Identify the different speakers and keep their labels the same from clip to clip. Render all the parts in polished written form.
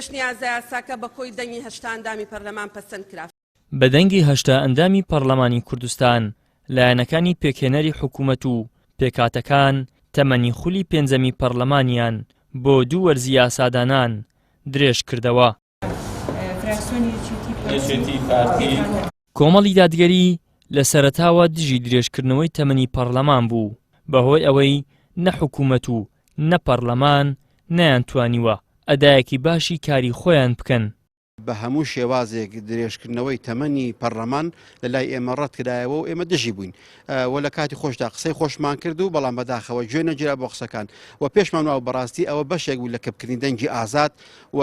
Speaker 1: پێشنیازەیاساکە بە کۆی دەنگی 80 ئەندامی پەرلەمان پەسەند کرا.
Speaker 2: بە دەنگی 80 ئەندامی پەڕلەمانی کوردستان، لایەنەکانی پێکهێنەری حکوومەت و پێکهاتەکان تەمەنی خولی پێنجەمی پەڕلەمانیان بۆ دوو وەرزی یاسادانان درێژ کردەوە. کۆمەڵی دادگەری لە سەرەتاوە دژی درێژکردنەوەی تەمەنی پەڕلەمان بوو، بەهۆی ئەوەی نە حکوومەت و نە پەڕلەمان نەیانتوانیوە ئەدایەکی باشی کاری خۆیان بکەن.
Speaker 3: بە هەموو شێوازێک درێژکردنەوەی تەمەنی پەڕلەمان لە لای ئێمە ڕەتکرایەوە و ئێمە دژی بووین و لە کاتی خۆشدا قسەی خۆشمان کرد و بەڵام بەداخەوە گوێ نەگیرا بۆ قسەکان و پێشمان واو بەڕاستی ئەوە بەشێک بوو لە کپکردنی دەنگی ئازاد و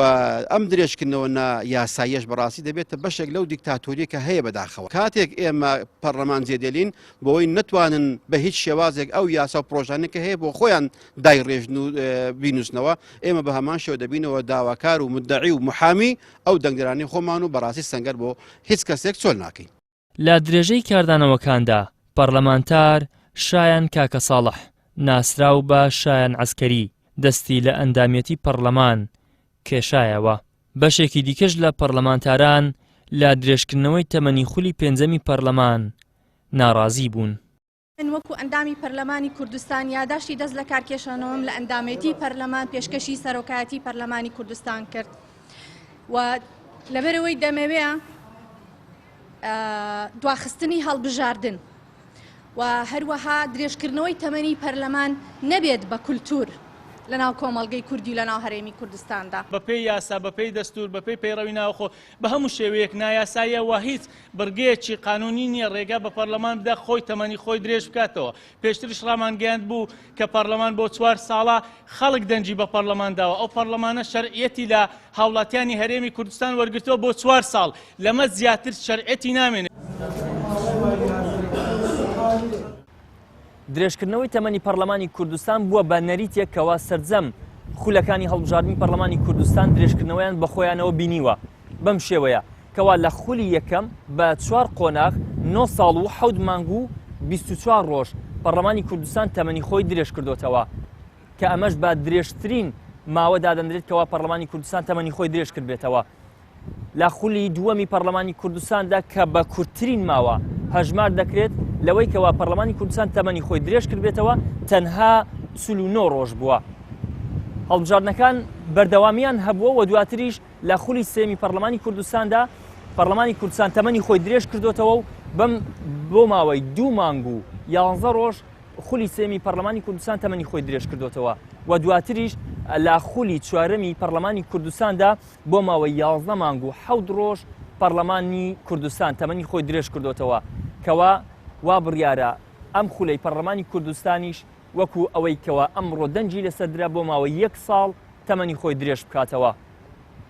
Speaker 3: ئەم درێژکردنەوە نا یاساییەش بەڕاستی دەبێتە بەشێک لەو دیکتاتۆریە کە هەیە بەداخەوە کاتێک ئێمە پەڕلەمان جێدێلین بۆی نەتوانن بە هیچ شێوازێک ئەو یاسا و پرۆژانە کە هەیە بۆ خۆیان دایڕێژن و بینوسنەوە ئێمە بە هەمان شێوە دەبینەوە داواکار و مدعی و محامی ئەو دەنگدەرانی خۆمان و بەڕاستی سەنگەر بۆ هیچ کەسێک چۆل ناکەین.
Speaker 2: لە درێژەی کاردانەوەکاندا، پەڕلەمانتار شایان کاکە ساڵح، ناسراو بە شایان عەسکەری، دەستی لە ئەندامیەتی پەڕلەمان کێشایەوە. بەشێکی دیکەش لە پەڕلەمانتاران لە درێژکردنەوەی تەمەنی خولی پێنجەمی پەڕلەمان ناڕازی بوون.
Speaker 4: من وەکو ئەندامی پەرلەمانی کوردستان یاداشتی دەست لە کارکێشانەوەم لە ئەندامێتی پەرلەمان پێشکەشی سەرۆکایەتی پەرلەمانی کوردستان کرد و لەبەرەوەی دەمەوێ دواخستنی هەڵبژاردن و هەروەها درێژکردنەوەی تەمەنی پەرلەمان نەبێت بە کولتور لەناو کۆمەڵگەی کوردی و لەناو هەرێمی کوردستاندا.
Speaker 5: بەپێی یاسا، بەپێی دەستوور، بەپێی پەیڕەوی ناوخۆ، بە هەموو شێوەیەک نایاساییە و هیچ بڕگەیەکی قانونی نییە ڕێگا بە پەرلەمان بدا خۆی تەمەنی خۆی درێژ بکاتەوە. پێشتریش ڕامانگەیاندبوو کە پەرلەمان بۆ چوار ساڵە خەڵک دەنگی بە پەرلەمان داوە، ئەو پەرلەمانە شەرعیەتی لە هاوڵاتیانی هەرێمی کوردستان وەرگرتووە بۆ چوار ساڵ، لەمە زیاتر شەرعیەتی نامێنێت.
Speaker 2: درێژکردنەوەی تەمەنی پەرلەمانی کوردستان بووە بە نەریتێک کەوا سەرجەم خولەکانی هەڵبژاردنی پەرلەمانی کوردستان درێژکردنەوەیان بەخۆیانەوە بینیوە بەم شێوەیە کەوا لە خولی یەکەم بە چوار قۆناغ نۆ ساڵ و حەوت مانگ و 24 ڕۆژ پەرلەمانی کوردستان تەمەنی خۆی درێژ کردۆتەوە کە ئەمەش بە درێژترین ماوە دادەنرێت کەوا پەرلەمانی کوردستان تەمەنی خۆی درێژ کردبێتەوە. لە خولی دووەمی پەرلەمانی کوردستاندا کە بە کورتترین ماوە هەژمار دەکرێت لەوەی کەوا پەرلەمانی کوردستان تەمەنی خۆی درێژ کردبێتەوە تەنها 49 ڕۆژ بووە. هەڵبژاردنەکان بەردەوامیان هەبووە و دواتریش لە خولی سێمی پەرلەمانی کوردستاندا پەرلەمانی کوردستان تەمەنی خۆی درێژ کردوتەوە و بەم بۆ ماوەی دوو مانگ و یانزە ڕۆژ خولی سێمی پەرلەمانی کوردستان تەمەنی خۆی درێژ کردوتەوە و دواتریش لە خولی چوارەمی پەرلەمانی کوردستاندا بۆ ماوەی 11 مانگ و حەوت ڕۆژ پەرلەمانی کوردستان تەمەنی خۆی درێژ کردوتەوە کەوا وا بڕیارە ئەم خولەی پەرلەمانی کوردستانیش وەکو ئەوەی کەوا ئەمڕۆ دەنگی لەسەر درا بۆ ماوەی یەک ساڵ تەمەنی خۆی درێژ بکاتەوە.